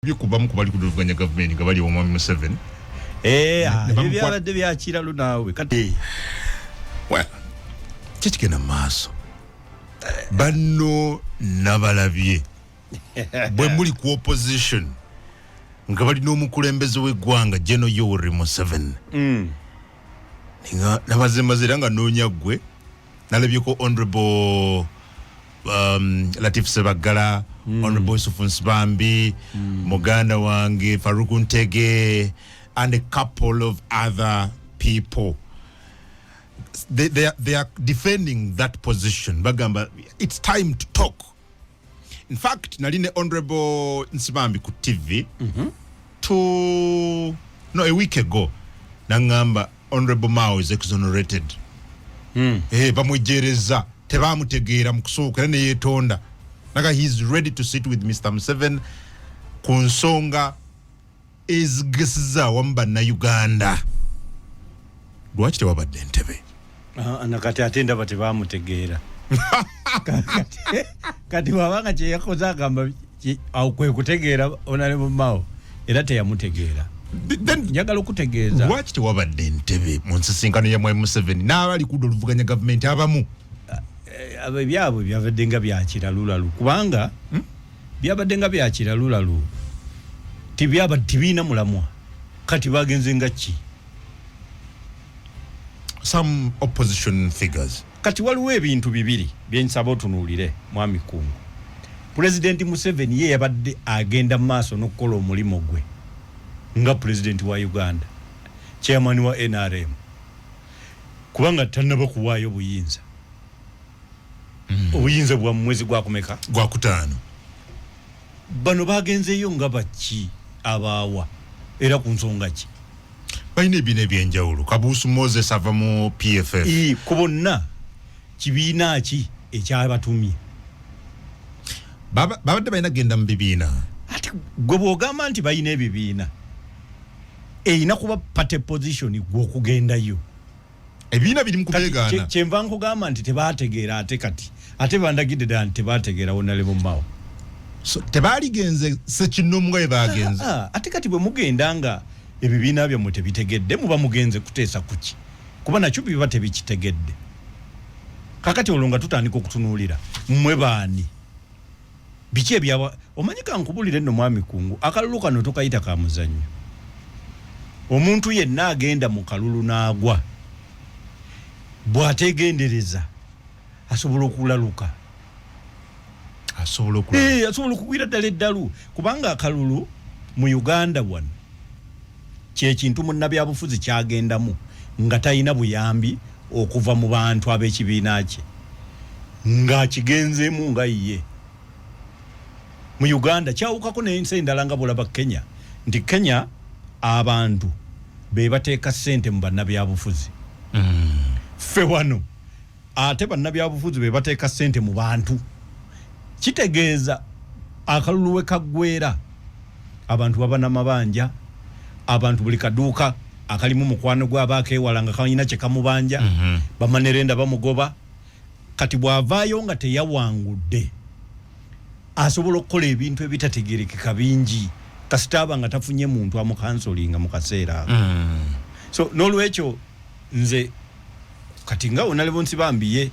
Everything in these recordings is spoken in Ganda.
Bikubamu ku bali kuduvuganya gavumenti nga bali omwami Museveni. Eh, ah, ebyo byabadde byakiralu naawe kati. Well, kikigenda mu maaso banno nabalabye bwe muli ku opposition nga balina omukulembeze w'eggwanga General Yoweri Museveni. Nabazemaze era nga noonya ggwe nalabyeko Honorable Latif Sebaggala, Honorable Yusufu Nsibambi, muganda wange Faruku Ntege and a couple of other people. They are defending that position. Bagamba it's time to talk. In fact, nali ne Honorable Nsibambi ku TV two, no, a week ago, nangamba Honorable Mao is exonerated. Eh, bamwejereza, tebamutegeera mu kusooka era neyeetonda naga he is ready to sit with Mr Museveni ku nsonga ezigesiza awamu Bannayuganda. Lwaki tewabadde entebe? Ah, nakati ate ndaba tebamutegeera. Kati bwabanga kyeyakoze agamba awo kwe kutegeera Honorable Mao, era teyamutegeera. Then njagala okutegeeza. Lwaki tewabadde entebe mu nsisinkano ya Mwami Museveni n'abali kudda oluvuganya gavumenti abamu? Eh, abo ebyabwe byabadde nga byakiralulalu, kubanga byabadde nga byakiralulalu, tibyaba tibiina mulamwa. Kati bagenze nga ki? Some opposition figures. Kati waliwo ebintu bibiri byensaba otunuulire, mwami Kungu. Pulezidenti Museveni ye yabadde agenda mu maaso n'okukola omulimu gwe nga pulezidenti wa Uganda, chairman wa NRM, kubanga tannaba kuwaayo buyinza. Obuyinza bwa mwezi gwakumeka? Gwakutaano. Bano bagenzeeyo nga baki abaawa, era ku nsonga ki? Balina ebibiina ebyenjawulo. Kabuusu Moses ava mu PFF. Ku bonna kibiina ki ekyabatumye? Babadde balina genda mu bibiina. Ate gwe bw'ogamba nti balina ebibiina, erina kuba party position gwe okugendayo. Ebibiina biri mu kubeegaana. Kyenva nkugamba nti tebategeera. Ate kati ate bandagidde ddala nti tebategeera Honorable Mao. So, tebaaligenze sekinnomu nga bwe bagenze. Ah, ate kati bwe mugenda nga ebibiina byammwe tebitegedde, muba mugenze kuteesa kuki? Kuba nakyo biba tebikitegedde. Kakati olwo nga tutandika okutunuulira mmwe baani, biki ebyaba. Omanyi, kankubulire nno, mwami Kungu, akalulu kano tokayita ka muzannyo. Omuntu yenna agenda mu kalulu n'agwa, bw'ategendereza asobola okulaluka. Asobola okulaba. Eh, asobola okugwira ddala eddalu, kubanga akalulu mu Uganda wano kyekintu munnabyabufuzi kyagendamu nga talina buyambi okuva mu bantu ab'ekibiina kye, ng'akigenzeemu nga ye. Mu Uganda kyawukako n'ensi endala nga bwolaba Kenya, nti Kenya abantu be bateeka ssente mu bannabyabufuzi. Ffe wano ate bannabyabufuzi be bateeka ssente mu bantu. Kitegeeza akalulu we kaggwera, abantu baba namabanja, abantu buli kaduuka akalimu mukwano gwe aba akeewala nga kalina kye kamubanja. Bamanerenda bamugoba. Kati bw'avaayo nga teyawangudde, asobola okukola ebintu ebitategerekeka bingi, kasita aba nga tafunye muntu amukansolinga mu kaseera ako. So n'olwekyo nze kati nga Honorable Nsibambi ye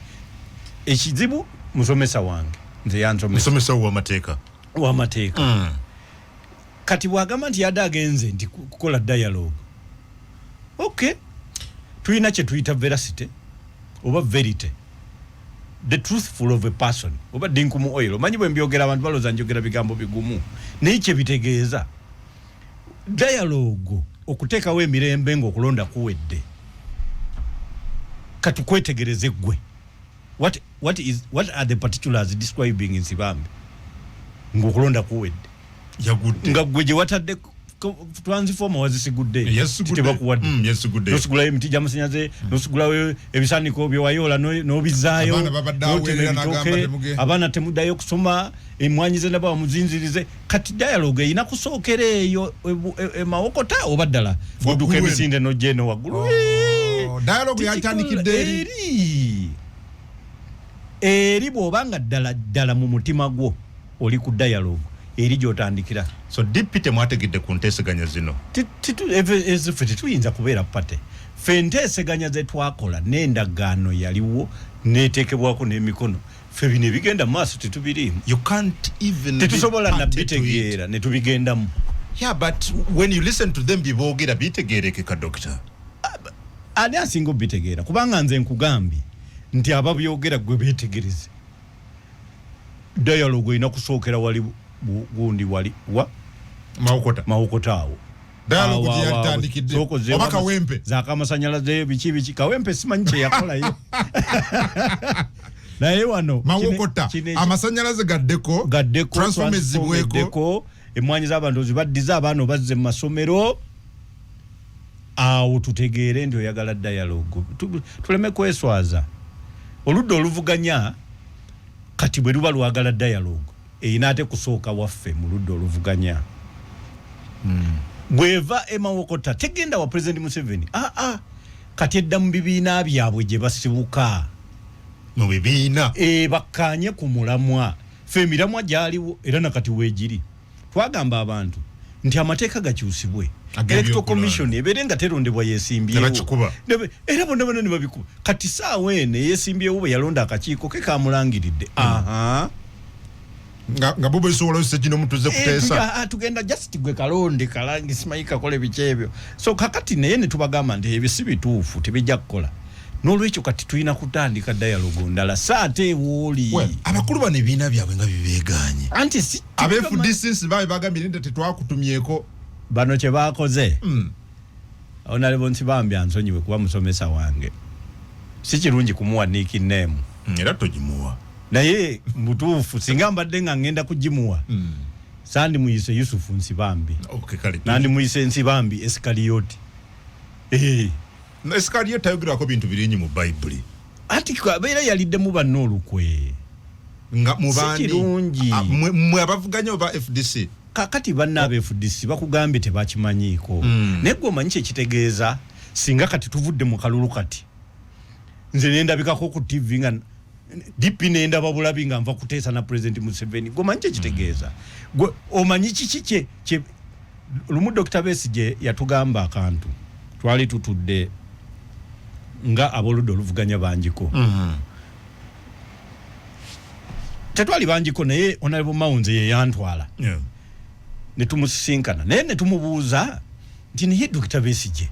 ekizibu musomesa wange, nze yansomesa. Musomesa w'amateeka. W'amateeka. Kati bwagamba nti yadde agenze nti kukola dialogue, okay, tulina kye tuyita veracity oba verity, the truthful of a person, oba dinkumu oil. Omanyi bwe mbyogera abantu balowooza njogera bigambo bigumu, naye kyebitegeeza dialogue okuteekawo emirembe ng'okulonda kuwedde. Katukwetegereze ggwe, what are the particulars describing Nsibambi ng'okulonda kuwedde? Yagudde. Nga gwe gye watadde transformer wazisigudde. Yasigudde. Tebakuwadde. Yasigudde. Nosigulayo emiti gy'amasannyalaze, nosigulayo ebisaaniko byewayoola, n'obizaayo. Abaana babadde n'otema aweerera n'agamba ebitooke, abaana temuddayo okusoma, emwanyi ze ndaba wamuzinzirize. Kati dialogue erina kusookera eyo emawokota oba ddala Waggulu odduka eno. emisinde n'ojja eno waggulu. Oh, dialogue yatandikidde eri. Eri eri. Bw'oba nga ddala ddala mu mutima gwo oli ku dialogue, Eri gyotandikira. So DP temwategedde ku nteeseganya zino? Ffe tetuyinza kubeera party. Ffe enteeseganya zetwakola n'endagaano yaliwo, neteekebwako n'emikono. Ffe bino ebigenda mu maaso tetubiriimu. You can't even be Tetusobola party to it. nabitegeera ne tubigendamu. Yeah, but when you listen to them, byeboogera bitegeerekeka, doctor. Ani asinga obitegeera? Kubanga nze nkugambye nti ababyogera gwe beetegereze, dialogue erina kusookera wali gundi wali wa Mawokota. Mawokota awo. Dialogue Awo, gye awo, awo. yatandikidde. Sooka ozzeewo Oba Kawempe. Zakamasanyalaze, biki biki. Kawempe simanyi kyeyakolayo, naye wano Mawokota amasanyalaze gaddeko, gaddeko, transform ezibweko. Ezzibweko, emwanyi z'abantu ozibaddize, abaana obazze mu masomero. Awo tutegeere nti oyagala dialogue. Tuleme kweswaza. Oludda oluvuganya kati bwe luba lwagala dialogue, erina ate kusooka waffe mu ludda oluvuganya. Bweva emawokota tegenda wa President Museveni. Aa, kati edda mu bibiina byabwe gye basibuka. Mu bibiina. E, bakkaanye ku mulamwa. Fe emiramwa gyaliwo era nakati weegiri. Twagamba abantu nti amateeka gakyusibwe, Ag'ebyokulonda. Electoral Commission ebeere nga terondebwa, yesimbyewo. Ne bakikuba. Era bonna bonna ne babikuba. Kati saawa eno eyesimbyewo bwe yalonda akakiiko ke kamulangiridde, aha. Nga bo besobola kino mutuze kuteesa. Tugenda just gwe kalonde kalangi, simanyi kakole biki ebyo. So kakati naye ne tubagamba nti ebyo si bituufu, tebijja kukola. N'olwekyo kati tulina kutandika dialogue ndala, saate ewooli. Well, abakulu bano ebibiina byabwe nga bibeeganye. Anti si Aba FDC babe bagambye nti tetwakutumyeko. Bano kye bakoze, Honorable Nsibambi ansonyiwe kuba musomesa wange, si kirungi kumuwa nickname. Era togimuwa. Naye mutuufu, singa mbadde nga ngenda kugimuwa, sandi muyise Yusufu Nsibambi. Okay, kale. Nandi muyise Nsibambi Esikaliyoti. Eh. Esikaliyoti tayogerwako bintu biringi mu Bayibuli. Ati abeera yaliddemu banne olukwe. Nga Si mubandi kirungi. Mwe abavuganya oba FDC? Kakati banna aba FDC bakugambye tebakimanyiiko. Naye gwe omanyi kyekitegeeza singa kati tuvudde mu kalulu, kati nze nendabikako ku TV nga DP, nendaba bulabi nga nva kuteesa na President Museveni? Gwe omanyi kyekitegeeza? Gwe omanyi kiki kye lumu Dr Besigye yatugamba akantu? Twali tutudde nga ab'oludda oluvuganya bangiko. Tetwali bangiko, naye Honorable Mao nze yeyantwala ne tumusisinkana, naye ne tumubuuza nti, naye Dr Besigye,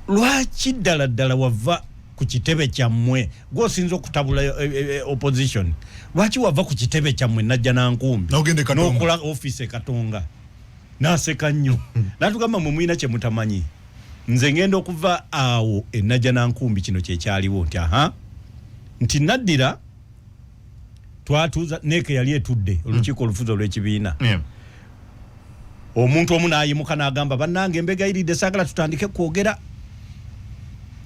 lwaki ddala ddala wava ku kitebe kyammwe, gwosinza okutabula opposition, lwaki wava ku kitebe kyammwe najja nankumbi N'ogenda e Katonga? N'okola ofiisi e Katonga? Naseka nnyo natugamba, mwe mulina kye mutamanyi. Nze ngenda okuva awo enajja nankumbi, kino kyekyaliwo nti aha, nti naddira twatuuza neeke yali etudde olukiiko olufuzi olw'ekibiina. Omuntu omu n'ayimuka n'agamba, bannange, mbegayiridde, saagala tutandike kwogera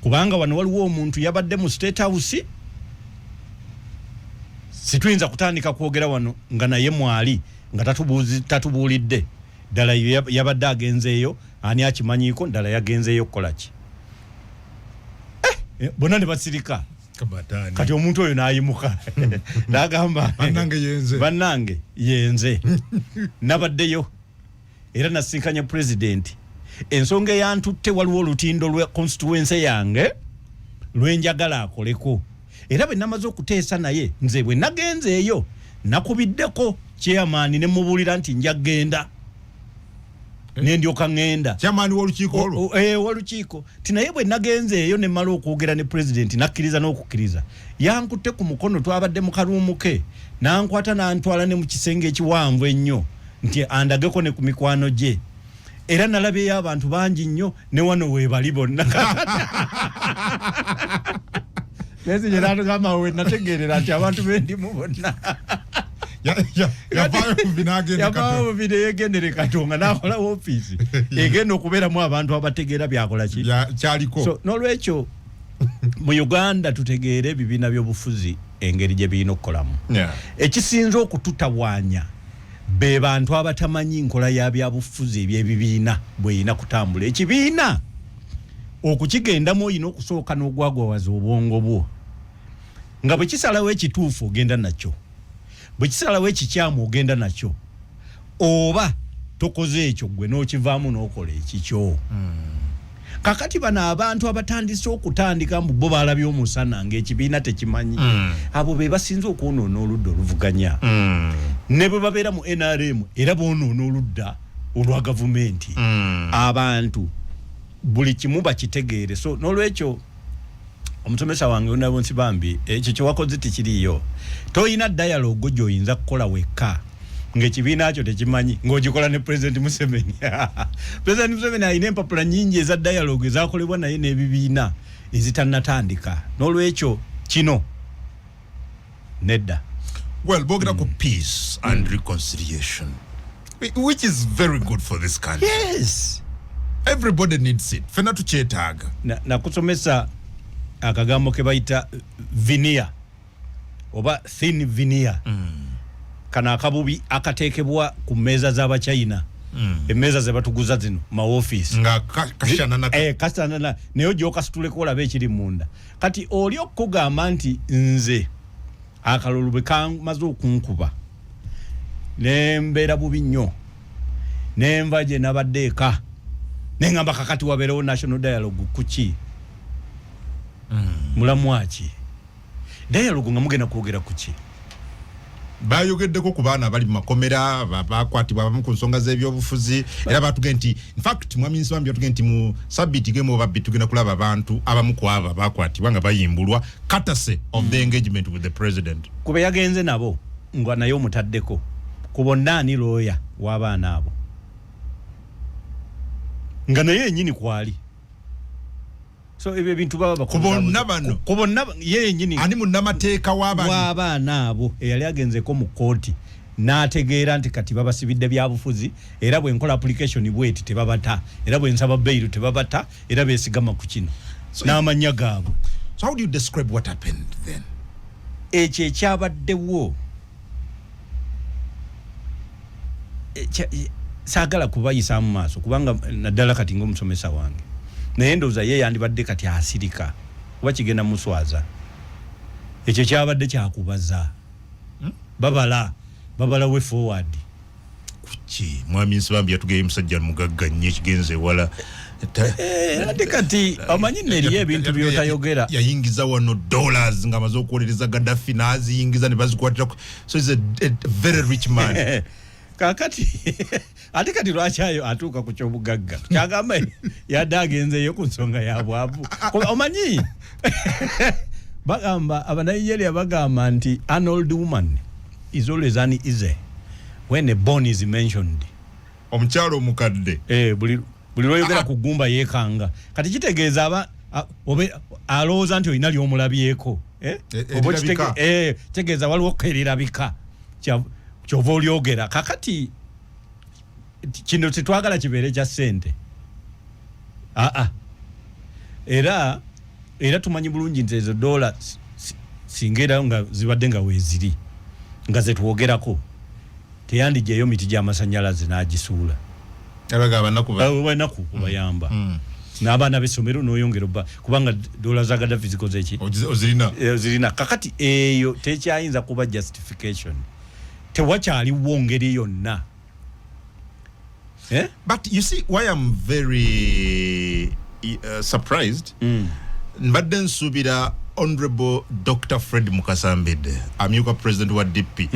kubanga wano waliwo omuntu yabadde mu State House, situyinza kutandika kwogera wano nga naye mwali nga tatubuulidde ddala yabadde agenzeeyo, ani akimanyiiko ddala yagenzeeyo kukola ki? Bonna ne basirika. Kabatani. Kati omuntu oyo n'ayimuka n'agamba, Bannange, yenze. Bannange, yenze nabaddeyo era nasinkanye pulezidenti. Ensonga eyantutte, waliwo olutindo lwa constituency yange lwenjagala akoleko, era bwe namaze okuteesa naye, nze bwe nagenzeeyo nakubiddeko chairman ne mubuulira nti nja genda, nendyoka ŋŋenda. Chairman w'olukiiko olwo? W'olukiiko. Ti naye bwe nagenzeeyo ne mmala okwogera ne pulezidenti, nakkiriza n'okukkiriza, yankutte ku mukono, twabadde mu karuumu ke, nankwata nantwala ne mu kisenge ekiwanvu ennyo nti andageko ne ku mikwano gye, era nalabyeyo abantu bangi nnyo, ne wano weebali bonna. Besigye natugamba, we nategeerera nti abantu bendimu bonna. Yavaayo buvi n'agenda Yavaayo Katonga. buvi neyegendere Katonga nakola ofiisi egenda okubeeramu abantu abategeera byakola ki. Kyaliko. So nolwekyo mu Uganda tutegeere ebibiina byobufuzi engeri gye birina okukolamu. Ekisinza okututawaanya be bantu abatamanyi nkola ya byabufuzi ebyebibiina bweyina kutambula. Ekibiina okukigendamu olina okusooka n'ogwagwawaza obwongo bwo, nga bwe kisalawo ekituufu ogenda nakyo, bwe kisalawo ekikyamu ogenda nakyo. Oba tokoze ekyo, gwe n'okivaamu n'okola ekikyo. Kakati bano abantu abatandise okutandika mbu bo balabye omusana ng'ekibiina tekimanyi, abo be basinze okwonoona oludda oluvuganya. Ne bwe babeera mu NRM, era boonoona oludda olwa gavumenti. Abantu buli kimu bakitegeere. So n'olwekyo, omusomesa wange Honourable Nsibambi, ekyo kyewakoze tekiriiyo. Toyina dialogue gy'oyinza kukola wekka ng'ekibiina kyo tekimanyi, ng'ogikola ne President Museveni. President Museveni alina empapula nyingi eza dialogue ezakolebwa naye n'ebibiina ezitannatandika. N'olwekyo kino nedda. Well, boogera ku peace and reconciliation, which is very good for this country. Everybody needs it, fena tukyetaaga. Nakusomesa akagambo ke bayita veneer oba thin veneer. Kano akabubi akateekebwa ku mmeeza z'Abachina, emmeeza ze batuguza zino mawofiisi. Nga kashanana. Eh, kasanana, naye ojja okasituleko olabe ekiri munda. Kati oli okukugamba nti nze akalulu bwe kamaze okunkuba nembeera bubi nnyo, nenva gye nabadde eka, neŋŋamba kakati wabeerewo national dialogue. Kuki? Mulamwaki? Dialogue nga mugenda kwogera kuki? Bayogeddeko ku baana abali mu makomera, bakwatibwa abamu ku nsonga z'ebyobufuzi. Era batugee nti, infact mwami Nsibambi yatugee nti mu sabiti gemu oba bbiri tugenda kulaba abantu abamu ku abo bakwatibwa nga bayimbulwa courtesy of the engagement with the president. Kube yagenze nabo nga naye omutaddeko ku bonna, ani looya w'abaana abo nga naye yenyini kwali? So ebyo ebintu baba Ku bonna bano? Ku bonna ye yenyini. Ani munnamateeka w'abani? W'abaana abo eyali agenzeko mu kooti n'ategeera nti kati babasibidde byabufuzi, era bwe nkola application bweti tebabata, era bwe nsaba bail tebabata, era beesigama ku kino n'amannya gaabwe. So how do you describe what happened then? Ekyo ekyabaddewo saagala kubayisaamu maaso, kubanga naddala kati ngaomusomesa wange, naye ndowooza ye yandibadde kati asirika kuba kigenda muswaza. Ekyo kyabadde kyakubaza babala babala way forward. Kuki? Mwami Nsibambi yatugeye musajja mugagga nnyo, ekigenza ewala. Ate kati omanyi nno eriyo ebintu byotayogera. Yayingiza wano dollars nga amaze okuwolereza Gaddafi, n'aziyingiza ne bazikwatira. So is a very rich man. Kakati ate kati lwaki ayo atuuka ku kyobugagga? Kyagamba yadde agenzeeyo ku nsonga ya bwavu. Kuba omanyi bagamba Abanigeria bagamba nti an old woman is always uneasy when a bone is mentioned. Omukyalo omukadde. Eh, buli lwoyogera ku gumba yeekanga. Kati kitegeeza aba obe alowooza nti olina lyomulabyeko, eh? Oba erirabika. Kitegeeza waliwo ko erirabika kyova olyogera. Kakati kino tetwagala kibeere kya ssente. Aa, era tumanyi bulungi nti ezo dola singa era nga zibadde nga weeziri nga zetwogerako, teyandijjayo miti gy'amasanyalaze n'agisuula. Abaga abanaku banaku kubayamba n'abaana b'essomero n'oyongera obba, kubanga dola za Gaddafi zikoze eki? Ozirina. Zirina. Kakati eyo tekyayinza kuba justification, tewakyaliwo ngeri yonna, eh? But you see why I'm very surprised? Mbadde nsuubira Honorable Dr Fred Mukasa Mbidde, amyuka president wa DP,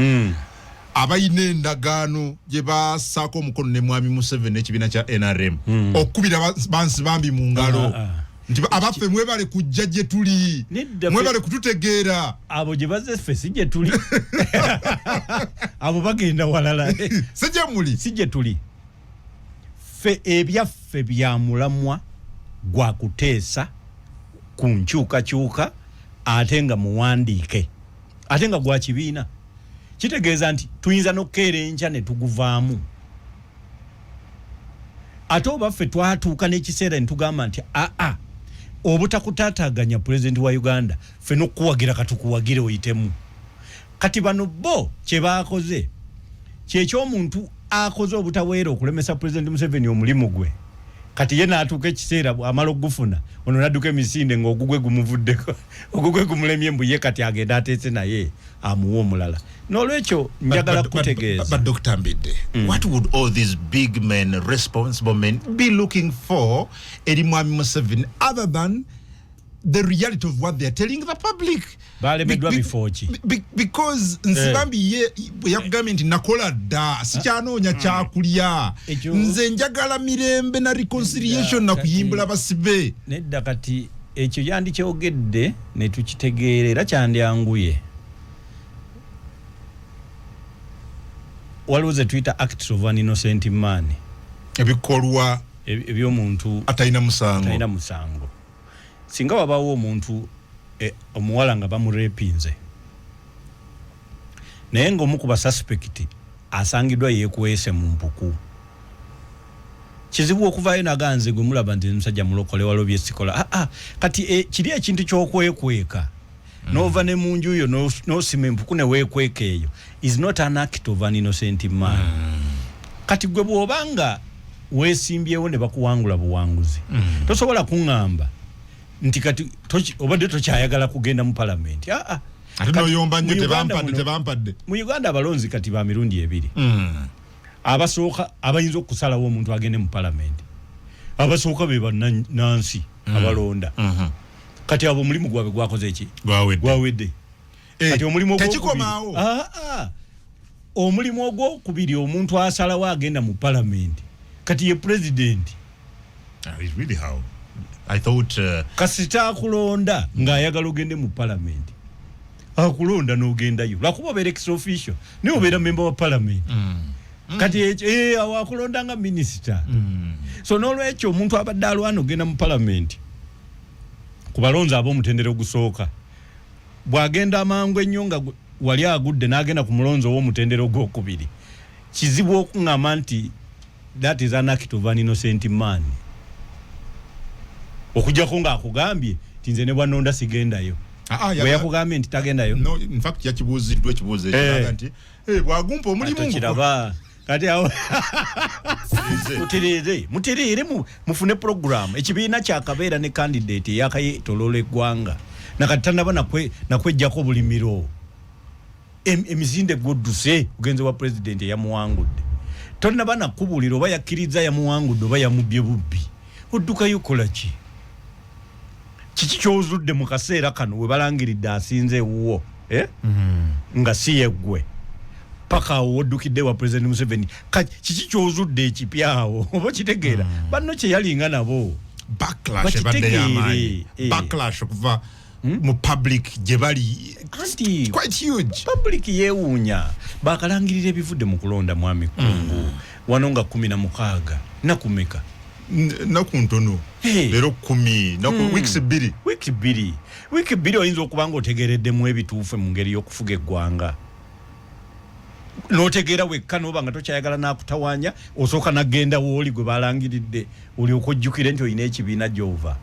abalina endagaano gye basaako omukono ne mwami Museveni n'ekibiina kya NRM, okukubira baNsibambi mu ngalo nti abaffe mwebale kujja gye tuli, Nedda, mwebale kututegeera. Abo gye bazze ffe si gye tuli, abo bagenda walala. Si gye muli. Si gye tuli ffe. Ebyaffe bya mulamwa gwa kuteesa ku nkyukakyuka, ate nga muwandiike, ate nga gwa kibiina. Kitegeeza nti tuyinza n'okukeera enkya ne tuguvaamu. Ate oba ffe twatuuka n'ekiseera ne tugamba nti aa, obutakutaataaganya pulezidenti wa Uganda, ffe n'okukuwagira katukuwagire oyitemu. Kati bano bo kye baakoze kyekyomuntu akoze obutaweera okulemesa Pulezidenti Museveni omulimu gwe. Kati ye n'atuuka ekiseera amala okugufuna, ono n'adduka emisinde ng'ogugwe gumuvuddeko, ogugwe gumulemye, mbu ye kati agenda ateese naye amuwa omulala. N'olwekyo njagala kutegeeza. But Dr. Mbidde, what would all these big men, responsible men, be looking for eri Mwami Museveni other than the reality of what they are telling the public? Balemeddwa bifo ki? Because Nsibambi ye bwe yakugambye nti nakola dda, sikyanoonya kyakulya, nze njagala mirembe na reconciliation na kuyimbula basibe. Nedda, kati ekyo yandikyogedde ne tukitegeera era kyandyanguye. Waliwo ze tuyita acts of an innocent man, ebikolwa eby'omuntu atalina musango. Atalina musango. Singa wabaawo omuntu omuwala nga bamurepinze, naye ng'omu ku basuspect asangiddwa yeekwese mu mpuku, kizibu okuvaayo naganze gwe mulaba nti musajja mulokole, waliwo byesikola. Kati kiri ekintu ky'okwekweka nova ne mu nju yo n'osima empuku ne weekweka, eyo is not an act of an innocent man. Kati gwe bw'obanga weesimbyewo ne bakuwangula buwanguzi, tosobola kuŋŋamba nti kati obadde tokyayagala kugenda mu palamenti. Ate noyomba nnyo, tebampadde, tebampadde. Mu Uganda abalonzi kati ba mirundi ebiri. Abasooka abayinza okusalawo omuntu agende mu palamenti, abasooka be bannansi abalonda. Kati abo omulimu gwabwe gwakoze ki? Gwawedde. Kati omulimu tekikomaawo. Omulimu ogwokubiri, omuntu asalawo agenda mu palamenti kati ye pulezidenti. Really, how? I thought kasita akulonda ng'ayagala ogende mu palamenti, akulonda n'ogendayo, lwakuba obeera ex officio naye obeera member wa palamenti. Kati ekyo awo akulonda nga minisita. So n'olwekyo omuntu abadde alwana ogenda mu palamenti ku balonzi ab'omutendera ogusooka, bw'agenda amangu ennyo nga wali agudde n'agenda ku mulonzi ow'omutendera ogwokubiri, kizibu okuŋŋamba nti that is an act of an innocent man, okujjako ng'akugambye nti nze ne bwannonda sigendayo. Bwe yakugambye nti tagendayo. No, in fact yakibuuziddwa ekibuuzo ekyo nti bwagumpa omulimu. Kiraba kati awo mutereere, mutereere, mufune program. Ekibiina kyakabeera ne candidate eyakayetoloola eggwanga, nakati tanaba nakwejjako bulimiro. Emisinde gwodduse ogenze wa president eyamuwangudde, tonaba nakubuulira oba yakkiriza yamuwangudde oba yamubbye bubbi. Oddukayo kola ki? Kiki kyozudde mu kaseera kano we balangiridde asinze ewuwo nga si yeggwe, paka awo woddukidde wa President Museveni? Kiki kyozudde ekipya awo? Oba okitegeera, banno kye yalinga nabo backlash ebadde y'amaanyi, backlash okuva mu public gye bali anti quite huge. Public yeewuunya, bakalangirira ebivudde mu kulonda, mwami Kungu, wano nga 16 nakumeka? Naku ntono, leero 10, naku weeks 2. Wiiki 2, wiiki 2 oyinza okuba nga otegereddemu ebituufu mu ngeri y'okufuga eggwanga, n'otegeera wekka, n'oba nga tokyayagala n'akutawaanya, osooka nagenda wooli gwe balangiridde, olyoka ojjukire nti olina ekibiina gy'ova.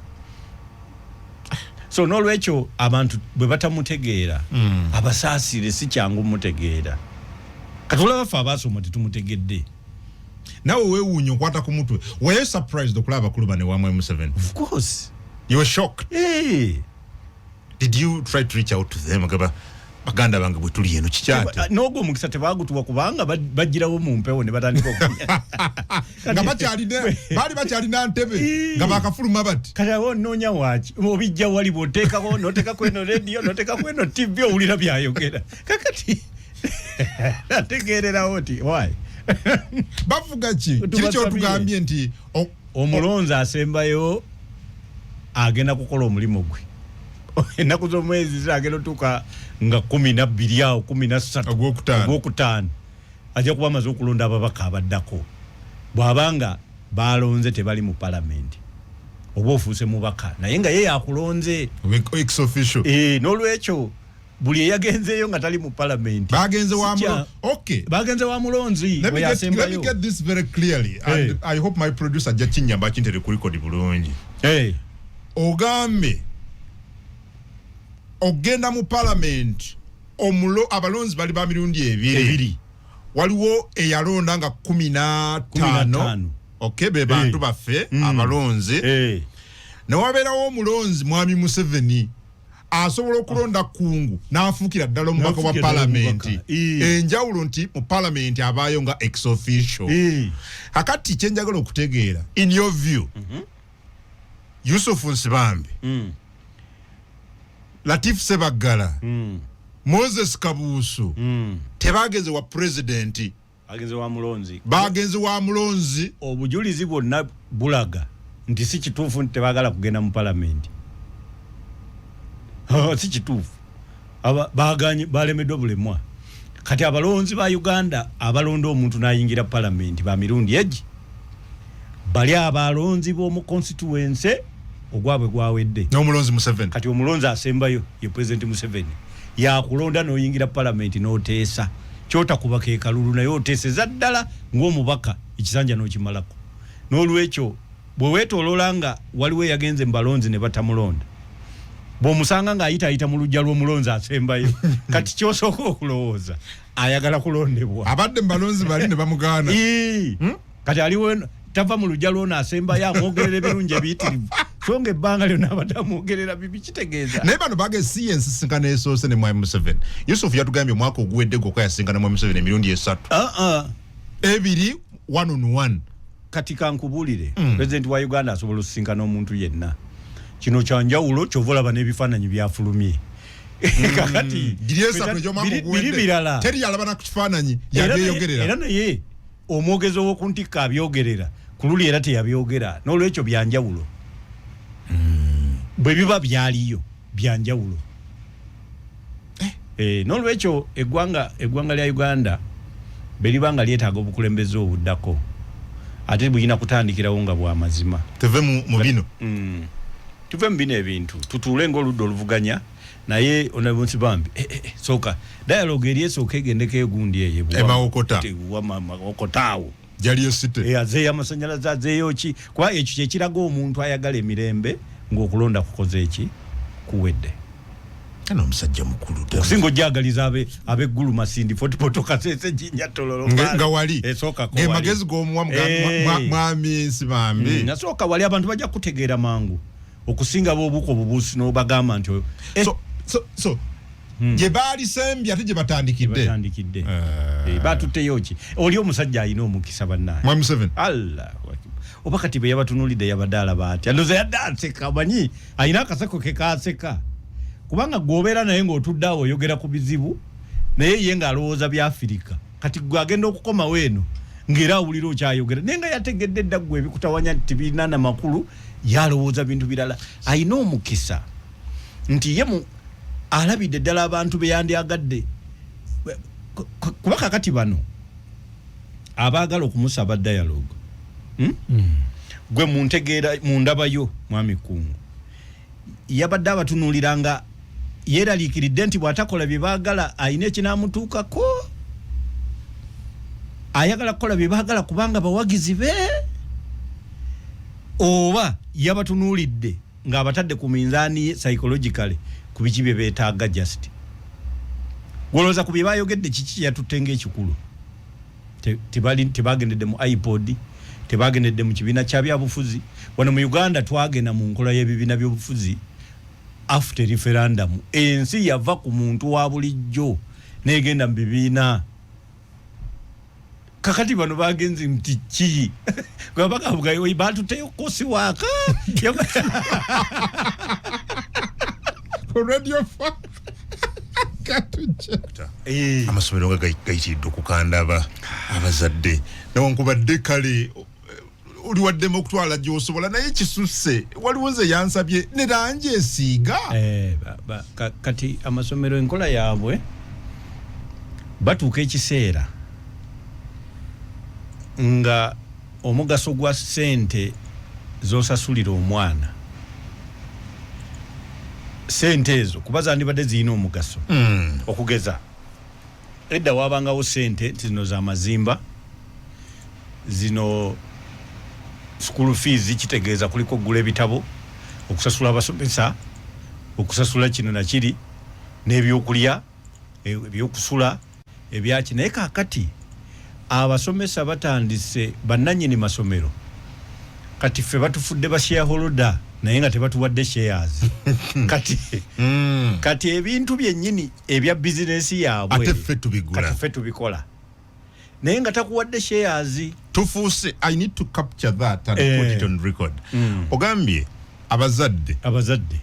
So n'olwekyo abantu bwe batamutegeera, abasaasire, si kyangu mutegeera. Kati olaba ffe abaasoma tetumutegedde. Nawe weewuunya, okwata ku mutwe. Were you surprised okulaba abakulu bano ewa Mwami Museveni? Of course. You were shocked? Hey. Did you try to reach out to them, agaba baganda bange bwe tuli eno, kikyate? N'ogwo omukisa tebagutuwa, kubanga bagirawo mu mpewo ne batandika okulya. Nga bakyalina, baali bakyalina ntebe nga bakafuluma bati. Kati awo onoonya waaki? Obijja wali bw'oteekako, n'oteekako eno rediyo, n'oteekako eno TV, owulira byayogera. Kakati nategeererawo nti why. Bavuga ki kiri kyotugambye nti omulonzi asembayo agenda kukola omulimu gwe ennaku z'omwezi zagenda otuuka nga 12 awo, 13. Ogwokutaano. Ogwokutaano ajja kuba amaze okulonda ababaka abaddako. Bw'abanga balonze tebali mu palamenti, oba ofuuse mubaka naye nga ye yakulonze. Ex officio. N'olwekyo buli eyagenzeeyo nga tali mu palamenti bagenze wa okay. Bagenze wa mulonzi. Let me get this very clearly and I hope my producer ajja kinyamba kintere ku record bulungi. Hey. Ogambe ogenda mu parliament, abalonzi bali ba mirundi ebiri. Ebiri. Waliwo eyalonda nga 15 15. Okay, be bantu baffe abalonzi. Newabeerawo omulonzi mwami Museveni asobola okulonda kungu n'afuukira ddala omubaka wa N'afuukira ddala palamenti. omubaka. Enjawulo nti mu palamenti abaayo nga ex officio. Kakati kyenjagala okutegeera, in your view, Yusufu Nsibambi, Latif Sebaggala, Moses Kabuusu tebagenze wa pulezidenti? Agenze wa mulonzi. Bagenze wa mulonzi. Obujulizi bwonna bulaga nti si kituufu nti tebaagala kugenda mu palamenti. Si kituufu. Baganye, balemeddwa bulemwa. Kati abalonzi ba Uganda abalonda omuntu n'ayingira palamenti ba mirundi egi. Bali abalonzi b'omu constituency ogwabwe gwawedde. N'omulonzi Museveni. Kati omulonzi asembayo ye President Museveni, yakulonda n'oyingira palamenti n'oteesa. Kyotakuba ke kalulu, naye oteeseza ddala ng'omubaka ekisanja n'okimalako. N'olwekyo bwe weetooloola nga waliwo eyagenze mu balonzi ne batamulonda, bw'omusanga ng'ayitaayita mu luggya lw'omulonzi asembayo, kati ky'osooka okulowooza ayagala kulondebwa. Abadde mu balonzi bali ne bamugaana. Kati aliwo tava mu luggya lw'ono asembayo, amwogerera ebirungi ebiyitirivu, so nga ebbanga lyonna abadde amwogerera bibi. Kitegeeza Naye bano bagezi si ensisinkano esoose ne mwami Museveni. Yusufu yatugambye omwaka oguwedde gwokka yasinkana mwami Museveni emirundi 3, 2 one on one. Kati kankubuulire, pulezidenti wa Uganda asobola okusisinkana omuntu yenna. Kino kyanjawulo, kyova olaba n'ebifaananyi byafulumye. Kakati Giri 3 egy'omwaka biri oguwedde birala. Teri yalaba na ku kifaananyi. Era Yabyeyogerera. Naye omwogezi ow'oku ntikko abyogerera ku luli, era teyabyogera. N'olwekyo byanjawulo. Bwe biba byaliyo, byanjawulo. N'olwekyo eggwanga lya Uganda bwe liba nga lyetaaga obukulembeze obuddako, ate buyina kutandikirawo nga bwamazima. Tuve mu bino. Tuve mu bino ebintu, tutuule ng'oludda oluvuganya. Naye onabunsi bambi, sooka dialogue eri esooka egendeko egundi eyo. Emawokota. Mawokota awo. Jaliyo site. Azeeyo amasanyalaze, azeeyo ki, kuba ekyo kyekiraga omuntu ayagala emirembe ng'okulonda kukoze eki kuwedde. Ano omusajja mukulu. Okusinga ojjagaliza ab'eggulu, Masindi, Fort Portal, Kasese, Jinja, Tororo. Nga wali Esookako ge wali. Magezi g'omuwa mwami Nsibambi. Nasooka wali abantu bajja kutegeera mangu okusinga b'obuuka obubuusi n'obagamba nti So gye baalisembye ate gye batandikidde. Batandikidde. Batutteyo ki? Oli omusajja alina omukisa, bannange. Mwami Museveni. Allahu akbar. Oba kati bwe yabatunuulidde yabadde alaba atya? Ndowooza yadde aseka. Omanyi alina akaseko ke kaaseka, kubanga gw'obeera naye ng'otudde awo oyogera ku bizibu, naye ye ng'alowooza byafirika. Kati gwe agenda okukomawo eno ng'era awulira okyayogera, naye nga yategedde dda ggwe ebikutawanya nti tebirina na makulu, yalowooza bintu birala. Alina omukisa nti ye alabidde ddala abantu be yandyagadde. Kuba kakati bano abaagala okumusaba dialogue, Gwe muntegeera mundabayo mwami Kungu yabadde abatunuulira nga yeeraliikiridde nti bw'atakola bye baagala alina ekinaamutuukako. Ayagala kukola bye baagala kubanga bawagizi be, oba yabatunuulidde ng'abatadde ku minzaani ye psychologically ku biki bye beetaaga? Just gwolowooza ku bye bayogedde, kiki kyeyatutte ng'ekikulu? Tebagendedde mu ipod, tebagendedde mu kibiina kya byabufuzi. Wano mu Uganda twagenda mu nkola y'ebibiina by'obufuzi after referendum. Ensi yava ku muntu wa bulijjo negenda mu bibiina. Kakati bano bagenze nti ki batuteyo kosi waaka. Ku Radio 5 katujja. Amasomero nga gayitiridde okukanda abazadde, newankubadde kale oli waddemu okutwala gyosobola, naye kisusse. Waliwo nze yansabye ne langi esiiga. Kati amasomero enkola yaabwe batuuka ekiseera nga omugaso gwa ssente zosasulira omwana, ssente ezo kuba zandibadde zirina omugaso. Okugeza edda wabangawo ssente nti zino za mazimba, zino school fees, kitegeeza kuliko okugula ebitabo, okusasula abasomesa, okusasula kino nakiri, n'ebyokulya, ebyokusula, ebyaki. Naye kakati abasomesa batandise, bannanyini masomero Kati ffe batufudde ba shareholder naye nga tebatuwadde shares. Kati ebintu byennyini ebya bizinesi yaabwe ate ffe tubigula. Kati ffe tubikola naye nga takuwadde shares. Tufuuse, I need to capture that and put it on record. Ogambye abazadde, abazadde,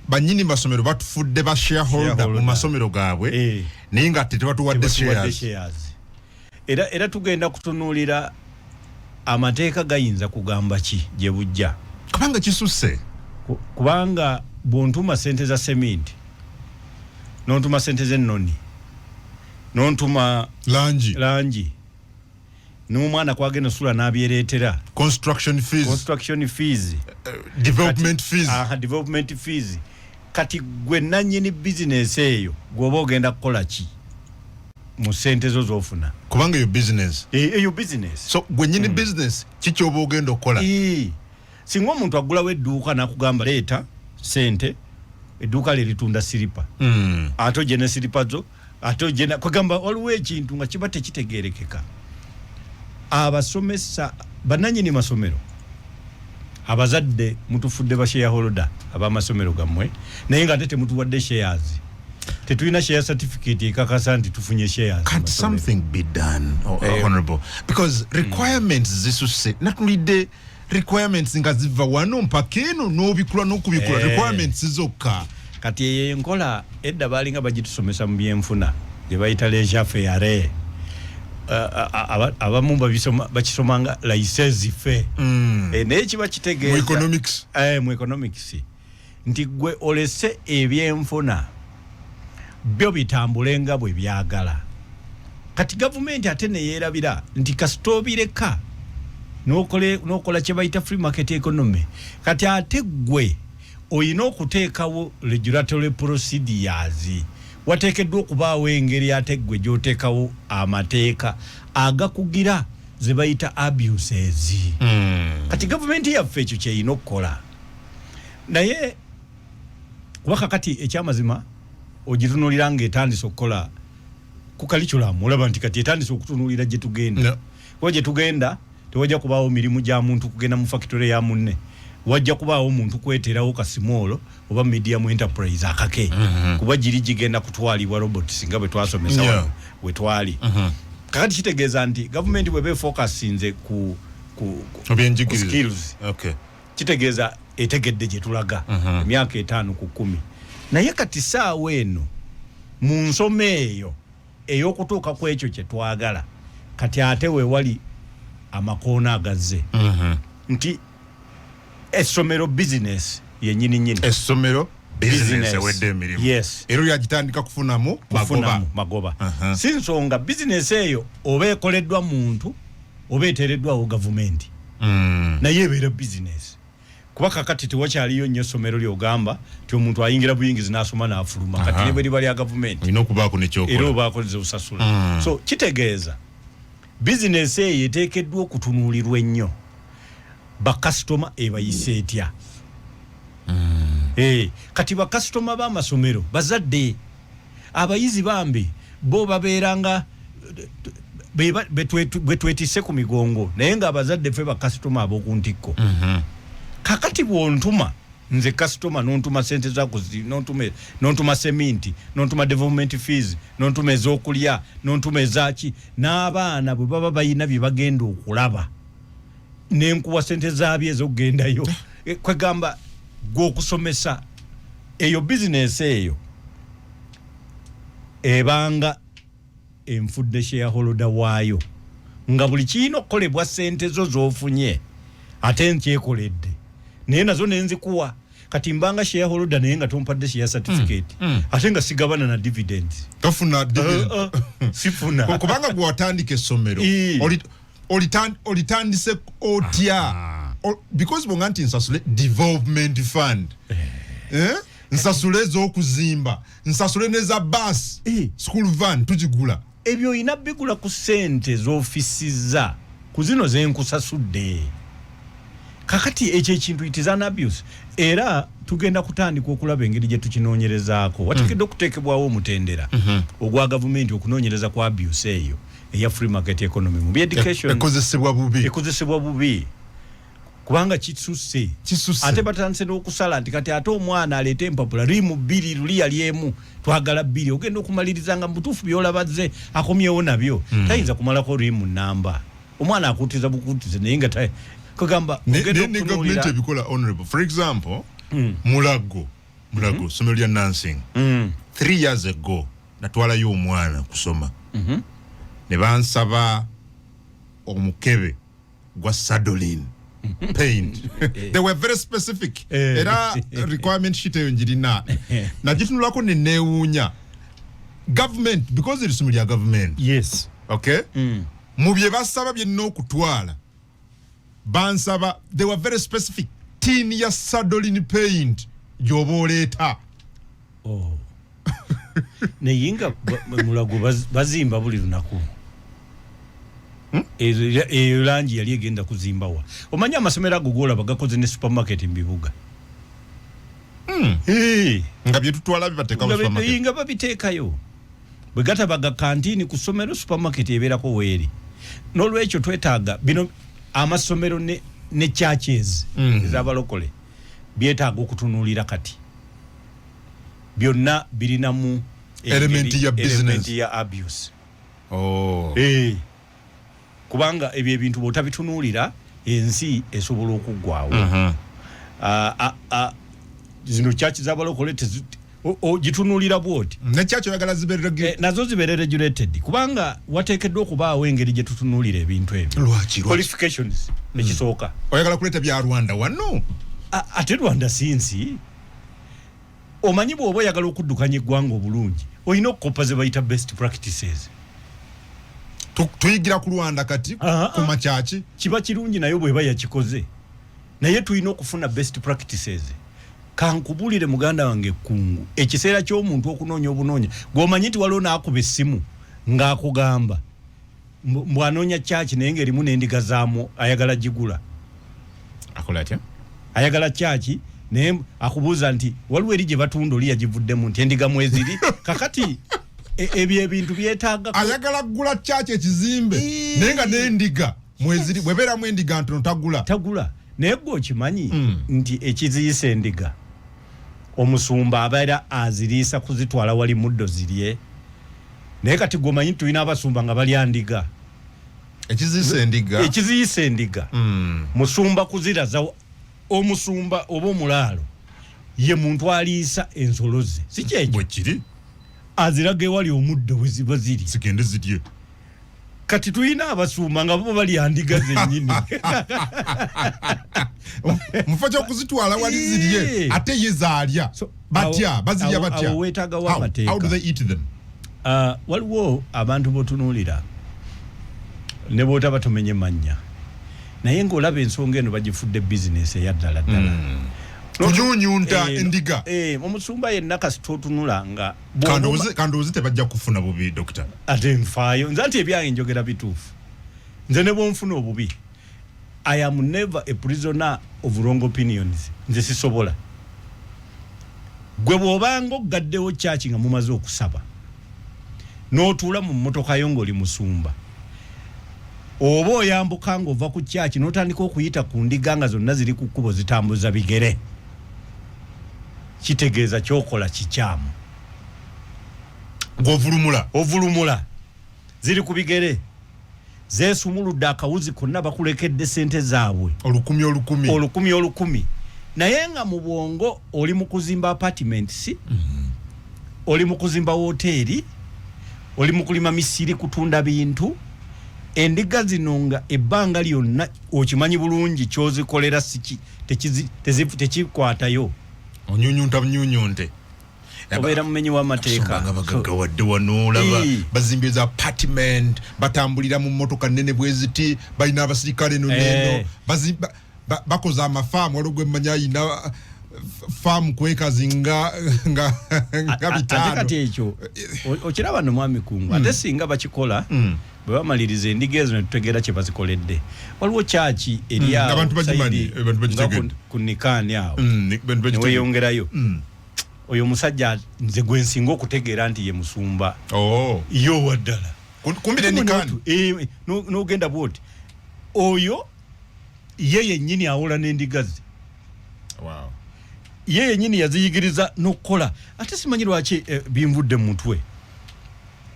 banyini masomero batufudde ba shareholder mu masomero gaabwe naye nga tebatuwadde shares. Shares. Era tugenda kutunuulira amateeka gayinza kugamba ki gye bujja, kubanga kisusse. Kubanga bw'ontuma sente za seminti, n'ontuma sente z'ennoni, n'ontuma langi, langi, n'omwana kwagenda osula n'abyereetera, construction fees, construction fees, development fees. Aha, development fees. Kati gwe nannyini bizinesi eyo gweoba ogenda kukola ki mu sente zo z'ofuna? Kubanga eyo business. Eyo business. So gwe nyini business kikyoba ogenda okukola? Singa omuntu agulawo edduuka n'akugamba leeta sente, edduuka lye litunda siripa, ate ojje ne siripa zo, ate ojje kwegamba waliwo ekintu nga kiba tekitegeerekeka. Abasomesa, bannannyini masomero, abazadde mutufudde ba shareholder ab'amasomero gammwe naye nga ate temutuwadde shares. Tetulina share certificate ekakasa nti tufunye shares. Can't something be done, honorable? Because requirements zisusse. Natulidde requirements nga ziva wano mpaka eno, n'obikula n'okubikula, requirements zokka. Kati eyo enkola edda baalinga bagitusomesa mu byenfuna gye bayita laissez-faire. Abamu bakisomanga laissez-faire. Naye kiba kitegeeza mu economics. Mu economics nti gwe olese ebyenfuna byo bitambule nga bwe byagala. Kati gavumenti ate neyeerabira nti kasita obireka n'okola kye bayita free market economy, kati ate gwe oyina okuteekawo regulatory procedures. Wateekeddwa okubaawo engeri ate gwe gy'oteekawo amateeka agakugira ze bayita abuses. Kati gavumenti yaffe ekyo kyeyina okukola, naye kuba kakati ekyamazima ogitunuulira ng'etandise okukola ku curriculum, olaba nti kati etandise okutunuulira gye tugenda. Kuba gye tugenda tewajja kubaawo mirimu gya muntu kugenda mu factory ya munne, wajja kubaawo omuntu kweterawo ka small oba medium enterprise akake, kuba giri gigenda kutwalibwa robots nga bwe twasomesa wano we twali. Kakati kitegeeza nti gavumenti bweba efocusinze ku Ebyenjigiriza. skills, kitegeeza etegedde gye tulaga emyaka 5 ku 10. Naye kati saawa eno mu nsoma eyo ey'okutuuka ku ekyo kye twagala, kati ate weewali amakoona agazze nti essomero bizinesi yennyini nyini. Essomero business. Business. Ewedde emirimu. Yes. Era yagitandika kufunamu magoba. Kufunamu magoba. Si nsonga bizinesi eyo oba ekoleddwa muntu oba eteereddwawo gavumenti, naye ebeera bizinesi, kuba kakati tewakyaliyo nnyo essomero lyogamba nti omuntu ayingira buyingizi n'asoma n'afuluma. Kati ne bwe liba lya gavumenti, olina okubaako era nekyokola. obaako zeosasula. So kitegeeza bizinesi eyo eteekeddwa okutunuulirwa ennyo, bakasitoma ebayise etya. Kati bakasitoma b'amasomero bazadde, abayizi bambi bo babeeranga bwe twetisse ku migongo, naye ng'abazadde ffe bakasitoma ab'oku ntikko. Kakati bw'ontuma nze kasitoma, nontuma sente zako, nontuma seminti, nontuma development fees, nontuma ez'okulya, nontuma ezaki, n'abaana bwe baba bayina bye bagenda okulaba, nenkuwa sente zaabyo ez'okugendayo. Kwegamba gwe okusomesa eyo bizinesi eyo ebanga enfudde shareholder waayo, nga buli kirina okukolebwa sente zo z'ofunye ate nkyekoledde, naye nazo nenzikuwa. Kati mbanga shareholder naye nga tompadde share certificate, ate nga sigabana na dividend. Tofuna dividend. Sifuna. Kubanga gwe watandika essomero, olitandise otya? Because bwonga nti nsasule development fund, eh? Nsasule ez'okuzimba, nsasule neza bus, school van tugigula. Ebyo olina bigula ku ssente z'ofisizza ku zino zenkusasudde. Kakati ekyo ekintu, it is an abuse, era tugenda kutandika okulaba engeri gye tukinoonyerezaako. Wateekeddwa okuteekebwawo omutendera ogwa gavumenti okunoonyereza ku abuse eyo eya free market economy mu byeducation. Ekozesebwa bubi. Ekozesebwa bubi. Kubanga kisusse. Kisusse. Ate batandise n'okusala nti kati ate omwana aleete empapula rimu bbiri, luli yali emu, twagala bbiri. Ogenda okumaliriza nga mubutuufu byolabazze akomyewo nabyo. Tayinza kumalako rimu namba, omwana akutiza bukutize, naye nga kugamba ne gavumenti ebikola. Honorable, for example, Mulago, ssomero lya nursing, 3 years ago natwalayo omwana kusoma, ne bansaba omukebe gwa Sadolin paint. They were very specific. Era requirement sheet eyo njirina, nagitunulako neneewuunya government, because eri ssomero lya government. Okay, mu bye basaba byenina okutwala, bansaba, they were very specific, tin ya Sadolin paint gyoba oleeta. Oh. Naye nga Mulago bazimba buli lunaku. Eyo langi yali egenda kuzimbawa? Omanyi amasomero ago golaba gakoze ne supermarket mu bibuga. Nga byetutwala bibateeka mu supermarket. Nga babiteekayo. Bwe gatabaga kantini ku ssomero, supermarket ebeerako weeri. N'olwekyo twetaaga bino amasomero ne churches ez'abalokole byetaaga okutunuulira. Kati byonna birinamu element ya business. Element ya abuse. Oh. Kubanga ebyo ebintu bw'otabitunuulira, ensi esobola okuggwawo. Ah, ah, zino church z'abalokole gitunuulira bwoti. Ne church oyagala zibeere nazo zibeere regulated, kubanga wateekeddwa okubaawo engeri gye tutunuulira ebintu ebyo. Lwaki? Qualifications ekisooka. Oyagala kuleeta bya Rwanda wano? Ate Rwanda sinsi. Omanyi bw'oba oyagala okuddukanya eggwanga obulungi, olina okukopa ze bayita best practices. Tuyigira ku Rwanda kati ku makyaki? Kiba kirungi naye bweba yakikoze, naye tulina okufuna best practices. Kankubulire muganda wange kungu, ekiseera ky'omuntu okunoonya obunoonya, gwomanyi nti waliwo n'akuba essimu ng'akugamba mbwanoonya kyaki, naye ng'erimu n'endiga zaamu, ayagala gigula. Akola atya? Ayagala kyaki, naye akubuuza nti waliwo eri gye batunda, oli yagivuddemu nti endiga mweziri. Kakati ebyo ebintu byetaaga Ayagala kugula kyaki ekizimbe, naye nga n'endiga mweziri, bwebeeramu endiga ntono tagula. Tagula. Naye gwe okimanyi nti ekiziyisa endiga, omusumba abeera aziriisa kuzitwala wali muddo zirye, naye kati gwe omanyi tulina abasumba nga balya ndiga. Ekiziyisa endiga? Ekiziyisa endiga, musumba kuziraza. Omusumba oba omulaalo ye muntu aliisa ensolo ze, si kyekyo? Bwekiri. Aziraga ewali omuddo we ziba ziri. Zigende zirye. Kati tulina abasumba nga bo balya ndiga zennyini. Mufo kyokuzitwala wali zirye, ate ye zaalya. Batya? Bazirya batya? Awo weetaagawo amateeka. How do they eat them? Waliwo abantu botunuulira ne bwotaba tomenye mannya, naye ng'olaba ensonga eno bagifudde bizinesi eya ddala ddala. Kunyunyunta endiga. Omusumba yenna kasita otunula nga Kandowooze tebajja kufuna bubi, dokita. Ate nfaayo nze nti ebyange njogera bituufu. Nze ne bwonfuna obubi, I am never a prisoner of wrong opinions. Nze sisobola. Gwe bw'obanga oggaddewo kyaki nga mumaze okusaba n'otuula mu mmotoka yo ng'oli musumba, oba oyambuka ng'ova ku kyaki n'otandika okuyita ku ndiga nga zonna ziri ku kkubo zitambuza bigere, kitegeeza kyokola kikyamu. Ng'ovulumula. Ovulumula. Ziri ku bigere, zeesumuludde akawuzi konna, bakulekedde sente zaabwe. Olukumi olukumi. Olukumi olukumi, naye nga mu bwongo oli mu kuzimba apartments, oli mu kuzimba woteeri, oli mu kulima misiri, kutunda bintu. Endiga zino nga ebbanga lyonna okimanyi bulungi kyozikolera siki tekikwatayo. Onyunyunta bunyunyunte. Obeera mumenyi w'amateeka. Nga bagaggawadde wano, olaba bazimbye za apartment, batambulira mu mmotoka nene bweziti, balina abasirikale eno neno, bakoze amafaamu. Waliwo gwe mmanyi ayina faamu kwekazi nga Ate 500. Kati ekyo okiraba no mwami Kungu, ate singa bakikola, bwe bamaliriza endiga ezo netutegeera kye bazikoledde. Waliwo kyaki eri awo Abantu bagimanyi, side abantu bagitegedde. nga ku Nikaani awo, Bantu bagitegedde. neweyongerayo. Oyo omusajja nze gwe nsinga okutegeera nti ye musumba. Oh. Ye owaddala. Kumbi ne Nikaani. N'ogenda bwoti oyo. Ye yennyini awola n'endiga ze. Wow. Ye yennyini yaziyigiriza n'okukola. Ate simanyi lwaki binvudde mu mutwe.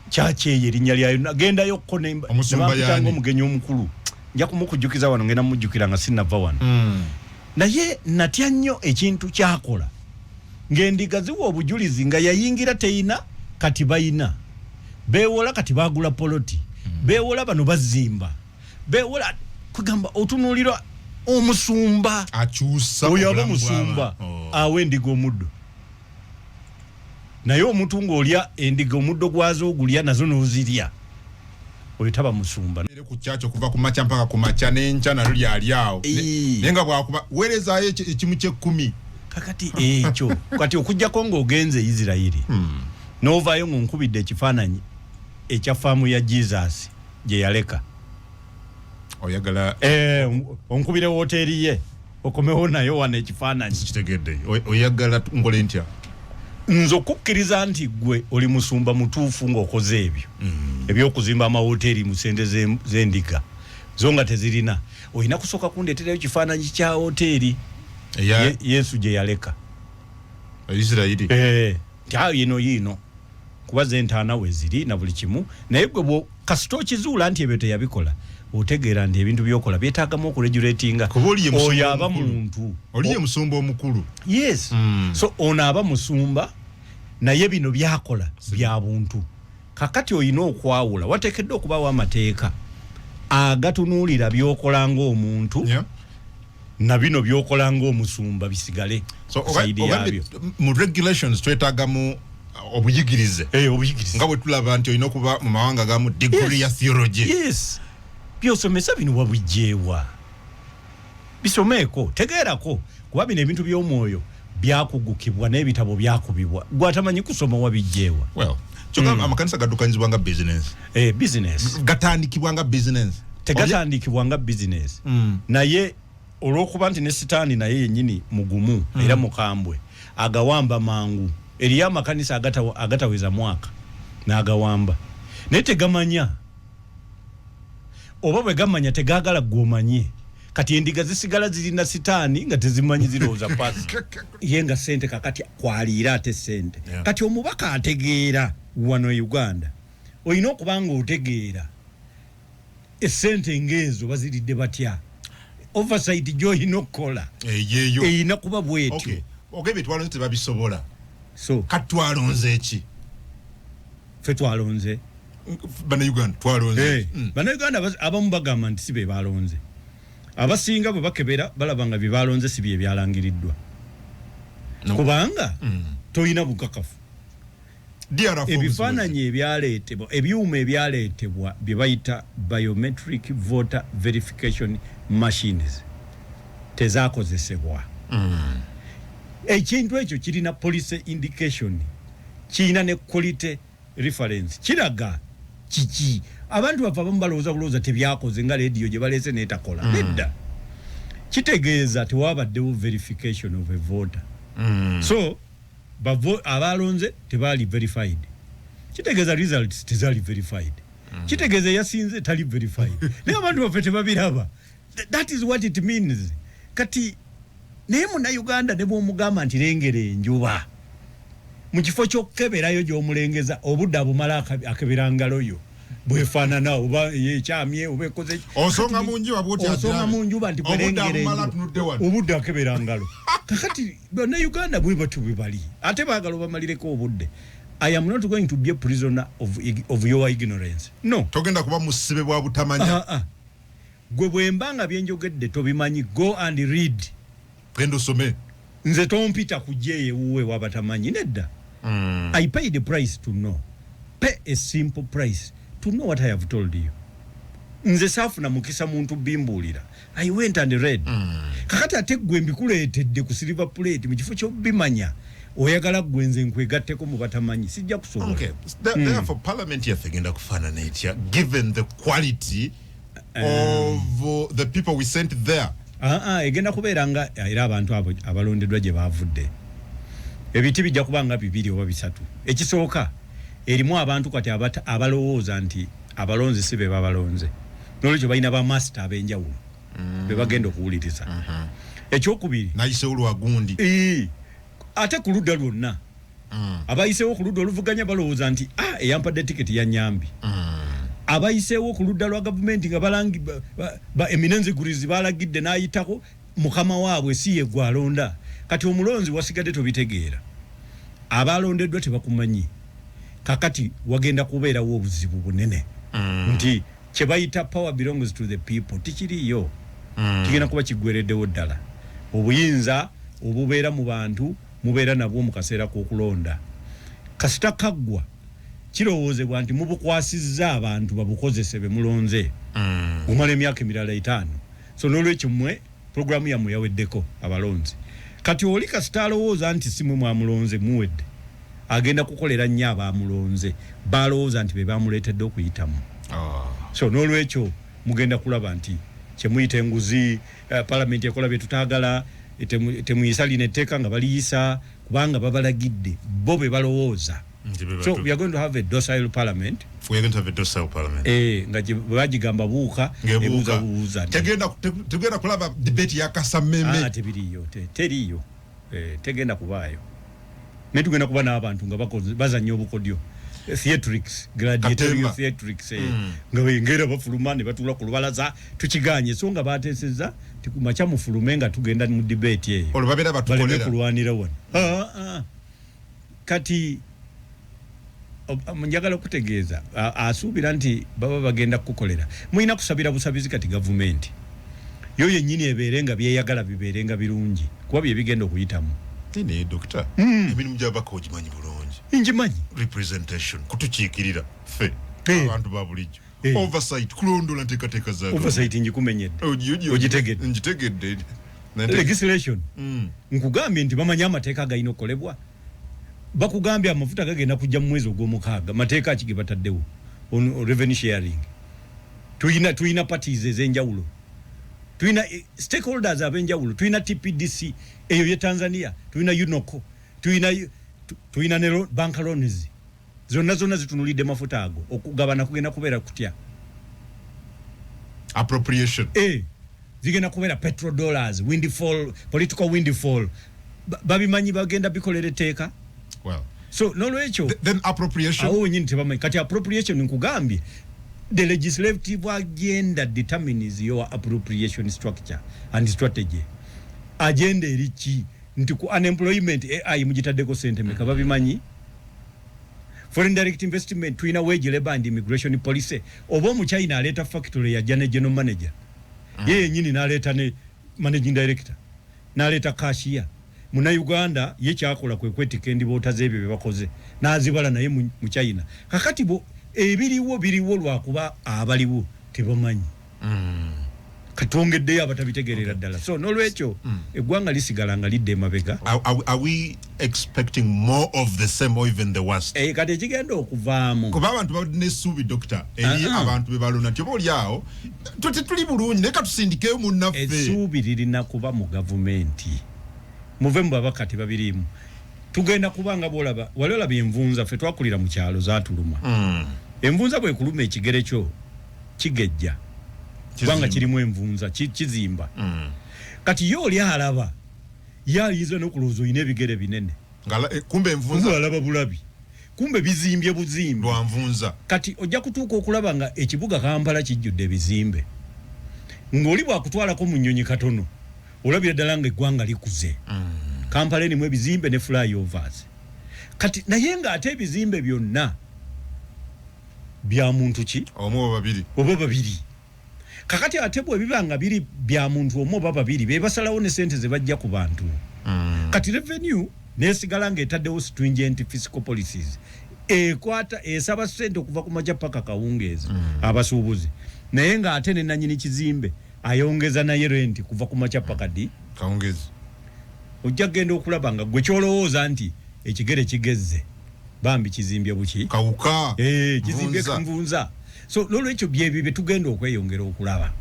Kyakyeyo erinnya lyayo nagendayo ko Omusumba nebampitanga y'ani? omugenyi omukulu. Nja kumukujjukiza wano, ngenda mujjukira nga sinnava wano. Naye natya nnyo ekintu kyakola ng'endiga ziwa obujulizi nga yayingira teyina, kati bayina, beewola, kati bagula poloti, beewola, bano bazimba, beewola. Kugamba otunuulira omusumba akyusa oyo aba obulamu musumba bw'aba. Oh. Awa endiga omuddo, naye omuntu ng'olya endiga omuddo gwazo ogulya nazo n'ozirya, oyo taba musumba. Ere ku kyaki okuva ku makya mpaka ku makya, n'enkya nalyo lyali awo. Ee. Naye nga bwakuba weerezaayo ekimu ky'ekkumi. Kakati ekyo kati okugjako ng'ogenze Isirayiri n'ovaayo ng'onkubidde ekifaananyi ekya faamu ya Jesus gye yaleka. Oyagala Eh, onkubire woteeri ye, okomewo nayo wano ekifaananyi. Kitegedde. Oyagala ngole ntya? Nze okukkiriza nti gwe oli musumba mutuufu ng'okoze ebyo ebyokuzimba amawoteeri mu sente z'endiga zo nga tezirina, olina kusooka kundeeterayo kifaananyi kya woteeri eya Yesu gye yaleka. Isirayiri. Eh, nti ayo yino yiino, kuba zentaana we ziri na buli kimu. Naye gwe kasita okizuula nti ebyo teyabikola, otegeera nti ebintu byokola byetaagamu okuregulatinga. Kuba oli ye musumba Oyo aba omukulu. muntu. Oli ye musumba omukulu. Yes. So ono aba musumba, naye bino byakola bya buntu. Kakati olina okwawula, wateekeddwa okubawo amateeka agatunuulira byokola ng'omuntu na bino byokola ng'omusumba bisigale So ku side ogambye yaabyo. Mu regulations twetaagamu obuyigirize. Eh, obuyigirize. Nga bwe tulaba nti olina okuba mu mawanga gamu degree ya theology. Yes, byosomesa bino wabijjeewa? Bisomeeko, tegeerako, kuba bino ebintu by'omwoyo byakugukibwa n'ebitabo byakubibwa. Gwatamanyi kusoma, wabijjeewa? Well, kyokka amakanisa gaddukanyizibwa nga business. Eh, business. Gatandikibwa nga business. Tegatandikibwa nga business, naye olw'okuba nti ne sitaani naye yennyini mugumu era mukambwe, agawamba mangu. Eriyo amakanisa agataweza mwaka n'agawamba, naye tegamanya, oba bwe gamanya tegagala gwomanye. Kati endiga zisigala zirina sitaani nga tezimanyi, zirowooza pasi ye nga sente. Kakati kwaliira ate sente. Kati omubaka ategeera wano e Uganda olina okuba nga otegeera esente ngaezo baziridde batya, oversight gyolina okukola eyeyo erina kuba bwetyo. Okay, okay, bitwalonze tebabisobola. So kati twalonze eki? Fe twalonze Bannayuganda twalonze Eh, eki? Bannayuganda abamu bagamba nti si be balonze. Abasinga bwe bakebera balaba nga bye balonze si bye byalangiriddwa. No. Kubanga tolina bukakafu. DR forms. Ebifaananyi ebyaleetebwa, ebyuma ebyaleetebwa bye bayita biometric voter verification machines tezakozesebwa. Ekintu ekyo kirina policy indication, kirina ne quality reference, kiraga kiki. Abantu baffe abamu balowooza bulowooza tebyakoze, nga lediyo gye baleese neetakola. Nedda, kitegeeza tewabaddewo verification of a voter. So abalonze tebaali verified, kitegeeza results tezaali verified, kitegeeza eyasinze tali verified. Naye abantu baffe tebabiraba. That is what it means. Kati naye Munnayuganda ne bwomugamba nti lengera enjuba, mu kifo ky'okukeberayo gy'omulengeza, obudde abumala akebera ngalo yo bwefaanana, oba ekyamye, oba ekoze ki. Osonga mu njuba bw'oti Osonga agirabe. mu njuba nti Obudde bwerengera abumala enjuba. Atunudde wano. Obudde akebera ngalo. Kakati Bannayuganda bwe batyo bwe bali, ate baagala obamalireko obudde. I am not going to be a prisoner of your ignorance, no. Togenda kuba musibe bwa butamanya. Ah, ah. Gwe bwemba nga byenjogedde tobimanyi, go and read. Genda osome. Nze tompita kujja eyo ewuwe wabatamanyi, nedda. I pay the price to know. Pay a simple price to know what I have told you. Nze saafuna mukisa muntu bimbuulira, I went and read. Kakati ate gwe mbikuleetedde ku silver plate, mu kifo ky'obimanya oyagala gwe nze nkwegatteko mu batamanyi. Sijja kusobola. Okay. Therefore parliament yaffe egenda kufaanana etya given the quality of the people we sent there? Ah, ah, egenda kubeera nga era abantu abo abalondeddwa gye bavudde. Ebiti bijja kuba nga bibiri oba bisatu. Ekisooka, erimu abantu kati abalowooza nti abalonzi si be babalonze, nolwekyo balina bamasita ab'enjawulo. Be bagenda okuwuliriza. Ekyokubiri, Nayisewo lwagundi. Ate ku ludda lwonna, abayiseewo ku ludda oluvuganya balowooza nti, ah, eyampadde tiketi ya nyambi. Abayiseewo ku ludda lwa gavumenti nga balangi ba eminenzigurizi balagidde n'ayitako mukama waabwe, si ye gwalonda. Kati omulonzi wasigadde tobitegeera, abalondeddwa tebakumanyi. Kakati wagenda kubeerawo obuzibu bunene nti kyebayita "power belongs to the people" tikiriyo. Kigenda kuba kiggwereddewo ddala. Obuyinza obubeera mu bantu mubeera nabwo mu kaseera k'okulonda. Kasita kaggwa, kirowoozebwa nti mubukwasizza abantu babukozese be mulonze omala emyaka emirala 5. So n'olwekyo mmwe puroguramu yammwe yaweddeko, abalonzi. Kati oli kasita alowooza nti si mwe mwamulonze, muwedde, agenda kukolera nnyo abamulonze balowooza nti be bamuleetedde okuyitamu. So n'olwekyo mugenda kulaba nti kyemuyita enguzi, palamenti ekola bye tutaagala, temuyisa lino etteeka nga baliyisa kubanga babalagidde bo be balowooza. Nti be So we are going to have a docile parliament. We are going to have a docile parliament. Nga bwe bagigamba buuka, Ng'ebuuka. ebuuza bubuuza nti Tegenda kulaba debate yakasameme. Ah, tebiriyo, teriyo. Tegenda kubaayo, naye tugenda kuba n'abantu nga bazanya obukodyo, theatrics, gladiatorial Katemba. theatrics, nga bengera bafuluma ne batuula ku lubalaza, tukiganye, so nga bateesezza ti ku makya mufulume nga tugenda mu debate eyo. Olwo babeera Baleme batukolera. kulwanira wano. Ah, ah. Kati njagala okutegeeza, asuubira nti baba bagenda kukukolera, mulina kusabira busabizi. Kati gavumenti yo yennyini ebeere nga byeyagala bibeere nga birungi, kuba bye bigenda okuyitamu. Naye dokita, emirimu gy'ababaka ogimanyi bulungi. Ngimanyi. Representation, kutukiikirira ffe abantu ba bulijjo. Oversight, kulondola nteekateeka za Oversight ngikumenyedde. Ogitegedde? Ngitegedde. Legislation, nkugambye nti bamanyi amateeka agalina okukolebwa. Bakugambye amafuta gagenda kujja mu mwezi ogw'omukaaga, mateeka ki ge bataddewo on revenue sharing? Tulina parties ez'enjawulo, tulina stakeholders ab'enjawulo, tulina TPDC eyo ye Tanzania, tulina UNOC, tulina ne bank loans, zonna zonna zitunulidde mafuta ago. Okugabana kugenda kubeera kutya? Appropriation. Zigenda kubeera petrodollars, windfall, political windfall. Babimanyi bagenda bikolera etteeka. Well, So nolwekyo then appropriation. Awo wenyini tebamanyi. Kati appropriation, nkugambye, the legislative agenda determines your appropriation structure and strategy. Agenda eri ki? Nti ku unemployment ai mugitaddeko sente meka? Babimanyi? Foreign direct investment, tulina wage, labor and immigration policy. Oba omuchina aleeta factory, yajja ne general manager, ye yenyini n'aleeta ne managing director, n'aleeta cashier. Munauganda ye kyakola kwe kwetika endiboota z'ebyo bye bakoze n'azibala naye mu China. Kakati bo ebiriwo biriwo lwakuba abaliwo tebamanyi. Katwongeddeyo abatabitegerera ddala. So nolwekyo eggwanga lisigala nga lidda emabega. Are we expecting more of the same or even the worst? Kati ekigenda okuvaamu, Kuba abantu balina essuubi, dokita, eri abantu be balonda nti oba oli awo tetuli bulungi, naye katusindikeyo munnaffe. Essuubi lirina kuba mu gavumenti. Muve mu babaka, tebabiriimu. Tugenda kuba nga bwolaba wali olaba envunza. Ffe twakulira mu kyalo, zaatuluma. Envunza bwekuluma ekigere kyo kigejja kubanga Kizimba. kirimu envunza, kizimba. Kati ye oli alaba, ye ayinza n'okulowooza olina ebigere binene. Kumbe envunza. Kumbe alaba bulabi, kumbe bizimbye buzimbi. Lwa nvunza. Kati ojja kutuuka okulaba nga ekibuga Kampala kijjudde ebizimbe, ng'oli bwakutwalako mu nnyonyi katono olabira ddala nga eggwanga likuze. Kampala erimu ebizimbe ne flyovers kati, naye ng'ate ebizimbe byonna bya muntu ki? Omu oba babiri. Oba babiri. Kakati ate bwe biba nga biri bya muntu omu oba babiri, be basalawo ne sente ze bajja ku bantu. Kati revenue nesigala ng'etaddewo stringent fiscal policies, ekwata esaba sente okuva ku makya paka kawungeezi abasuubuzi, naye ng'ate ne nanyini kizimbe ayongeza naye renti kuva ku makya paka ddi? Kawungeezi. Ojja kugenda okulaba nga gwe kyolowooza nti ekigere kigezze, bambi kizimbye buki? Kawuka. Kizimbye. Nvunza. Nvunza. So nolwekyo byebyo byetugenda okweyongera okulaba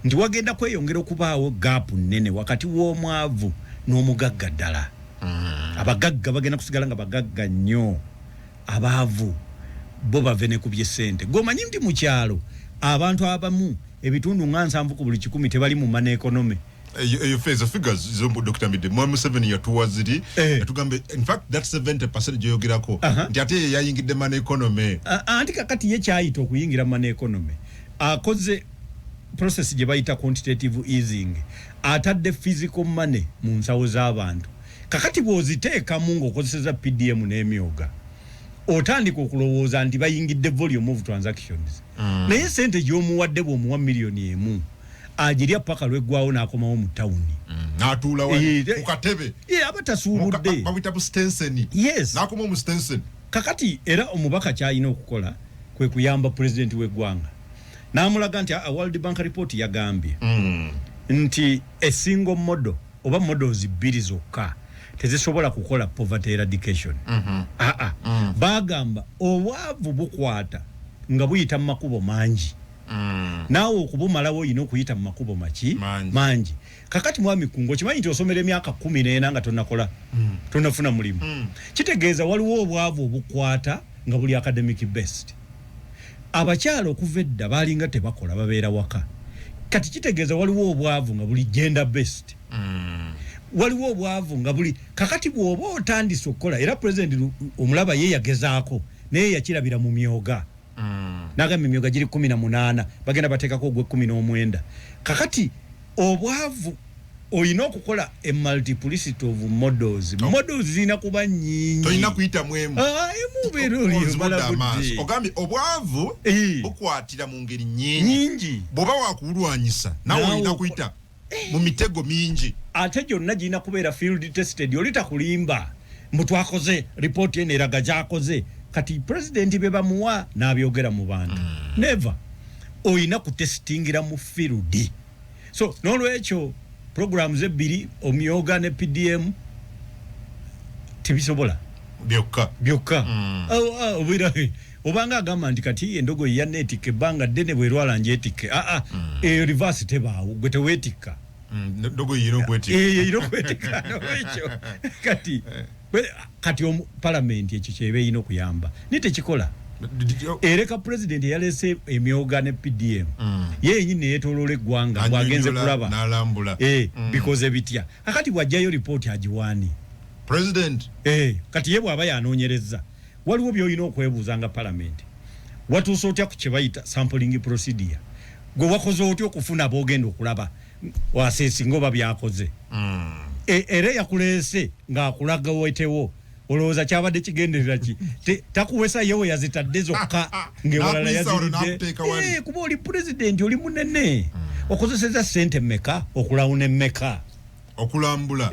nti wagenda kweyongera okubaawo gap nnene wakati w'omwavu n'omugagga ddala. Abagagga bagenda kusigala nga bagagga nnyo, abaavu bo bave ne ku byesente. Gweomanyi nti mu kyalo abantu abamu Ebitundu nga 70 ku buli 100 tebali mu money economy. Eyo phase figures zombu Dr. Mbidde, Mwami Museveni yatuwa ziri, yatugamba in fact that 70% gyoyogerako nti ate ye yayingidde money economy. Anti kakati ye kyayita okuyingira money economy, akoze process gye bayita quantitative easing, atadde physical money mu nsawo z'abantu. Kakati bw'oziteekamu ng'okozeseza PDM n'emyoga, otandika okulowooza nti bayingidde volume of transactions. Naye sente gy'omuwadde, bw'omuwa 1 million agirya paka lweggwawo n'akomawo mu tawuni. N'atuula wali ku katebe. Ye aba tasuubudde. Babuyita bu stensen. Yes. N'akoma mu stensen. Kakati era omubaka kyalina okukola kwe kuyamba pulezidenti w'eggwanga n'amulaga nti a World Bank report yagambye nti a single model oba models bbiri zokka tezisobola kukola poverty eradication. Aa, bagamba obwavu bukwata nga buyita mu makubo mangi. Naawe okubumalawo olina okuyita mu makubo maki? Mangi. Mangi. Kakati mwami Kungo, okimanyi nti osomera emyaka 14 nga tonakola, tonafuna mulimu? Kitegeeza waliwo obwavu obukwata nga buli academic based. Abakyala okuva edda balinga tebakola, babeera waka. Kati kitegeeza waliwo obwavu nga buli gender based. Waliwo obwavu nga buli, kakati bw'oba otandise okukola, era president omulaba ye yagezaako naye yakirabira mu myoga. Nagamba emyoga giri 18, bagenda bateekako ogwekumi n'omwenda. Kakati obwavu olina okukola a multiplicity of models. Models zirina kuba nyingi. Tolina kuyitamu emu. Ah, emu obeera oli Ozibudde omala amaaso. budde. Ogambye obwavu bukwatira mu ngeri nyingi. Nyingi. Bw'oba wakuwulwanyisa nawe Naawe olina kuyita mu mitego mingi. Ate gyonna girina kubeera field tested. Oli takulimba mbu twakoze ripooti eno eraga gyakoze. Kati pulezidenti bye bamuwa n'abyogera mu bantu, never. Olina kutestingira mu field. So n'olwekyo programs ebbiri, omyoga ne PDM, tebisobola byokka. Byokka. Obeera obanga agamba nti kati endogoyi yaneetikka ebbanga ddene, bwerwala njeetikke. Aa, eyo reverse tebaawo, gwe teweetikka. Ndogoyi yina okwetikka. Erina okwetikka. Nolwekyo kati kati palamenti ekyo kyeba erina okuyamba, naye tekikola. Ereka pulezidenti eyaleese emyoga ne PDM ye yenyini neyetoloola eggwanga bwagenze Annyonnyola, kulaba n'alambula. Bikoze bitya. Akati bw'ajjayo ripooti agiwaani? President. Kati ye bw'aba yanoonyereza, waliwo by'olina okwebuuza nga palamenti. Watuuse otya ku kye bayita sampling procedure? Gwe wakoze otya okufuna boogenda okulaba waseesinga oba byakoze? Era eyakuleese ng'akulaga wetewo, olowooza kyabadde kigenderera ki? Takuwesa ye we yazitadde zokka ng'ewalala N'akuyisa wano, yaziridde. n'akuteeka wali. Kuba oli pulezidenti, oli munene. Okozeseza ssente mmeka okulawuna emmeka? Okulambula.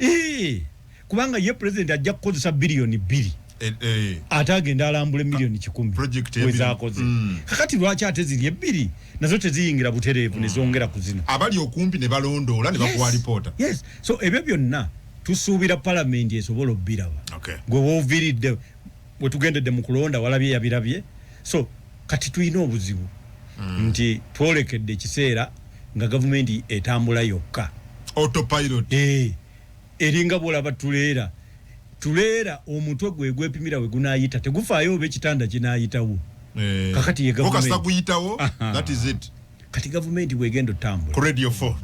Kubanga ye pulezidenti ajja kukozesa 2 biliyoni ate agenda alambula 100 million Project ya wezakoze. Kakati lwaki ate ziri ebbiri nazo teziyingira butereevu nezongera ku zino? Abali okumpi ne balondoola ne bakuwa alipoota. Yes, so ebyo byonna tusuubira palamenti esobola obbiraba. Gwe wooviiridde wetugendedde mu kulonda, walabye yabirabye. So kati tulina obuzibu nti twolekedde ekiseera nga gavumenti etambula yokka. Autopilot. Eringa bwolaba tuleera tuleera, omutwe gwe gwepimira we gunaayita, tegufaayo oba ekitanda kinaayitawo. Kakati ye Go kasita gavumenti. guyitawo. Aha. That is it. Kati gavumenti bwegenda otambula Ku Radio 4.